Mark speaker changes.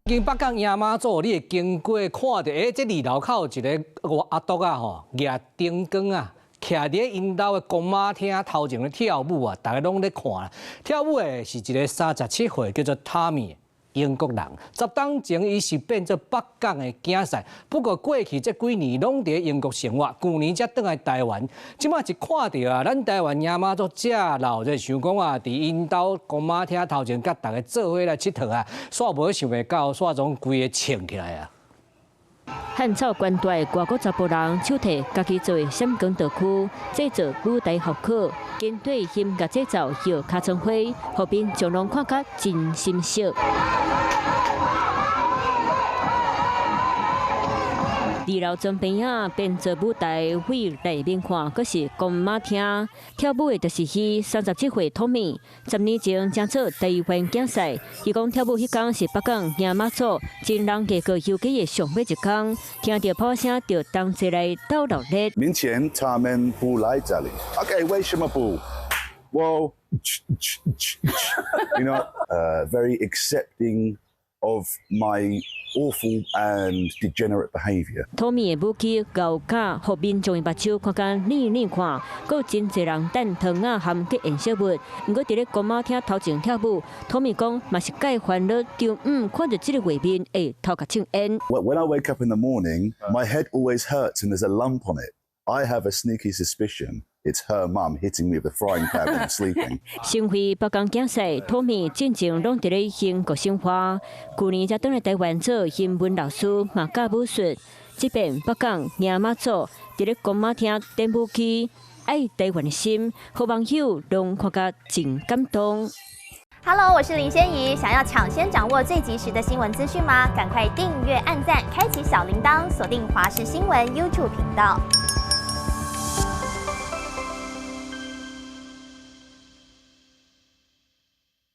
Speaker 1: 經北港迎媽祖，你會經過看著，欸，這二樓口有一个阿篤仔吼，舉燈光啊，徛佇𪜶兜的公媽廳頭前咧跳舞啊，逐家攏咧看啦。跳舞的是一个37歲叫做 Tommy 英國人。10冬前，伊是變做北港的囝婿，不過過去這幾年攏佇英國生活，舊年才轉來台灣。這擺一看著啊，咱台灣迎媽祖遮鬧熱，想講啊，佇𪜶兜公媽廳頭前佮逐家做伙來𨑨迌啊，煞無想袂到，煞總規个衝起來啊！
Speaker 2: 漢草關大外國查埔人手提家己做的閃光道具，製作舞台效果，跟對音樂節奏搖尻川花，予民眾攏看甲真心適。二樓莊邊仔變做舞台，位內面看，閣是公媽廳跳舞的，就是彼37歲托米。10年前才做台灣囝婿，伊講跳舞彼工是北港迎媽祖真人過過休假的上尾一工，聽著炮聲就同齊來鬥鬧熱。
Speaker 3: 明天他們不來這裡，OK？為什麼不？Well, very accepting of my awful and degenerate behaviour。
Speaker 2: 托米的舞技𠢕甲，予民眾的目睭看甲膩膩看，閣有真濟人等糖仔含佮顏色物。毋過佇咧公媽廳頭前跳舞，托米講嘛是蓋煩惱，中午看著這个畫面會頭殼衝煙。
Speaker 3: When I wake up in the morning, my head always hurts and there's a lump on it. I have a sneaky suspicion it's her mum hitting me with a frying pan when I'm sleeping.
Speaker 2: 身為北港囝婿，托米進前攏佇咧英國生活，舊年才轉來台灣做英文老師，嘛教武術。這遍北港迎媽祖，佇咧公媽廳展舞機，愛台灣的心，予網友攏看甲真感動。
Speaker 4: Hello，我是林仙怡。想要搶先掌握最及時的新聞資訊嗎？趕快訂閱、按讚、開啟小鈴鐺，鎖定華視新聞 YouTube 頻道。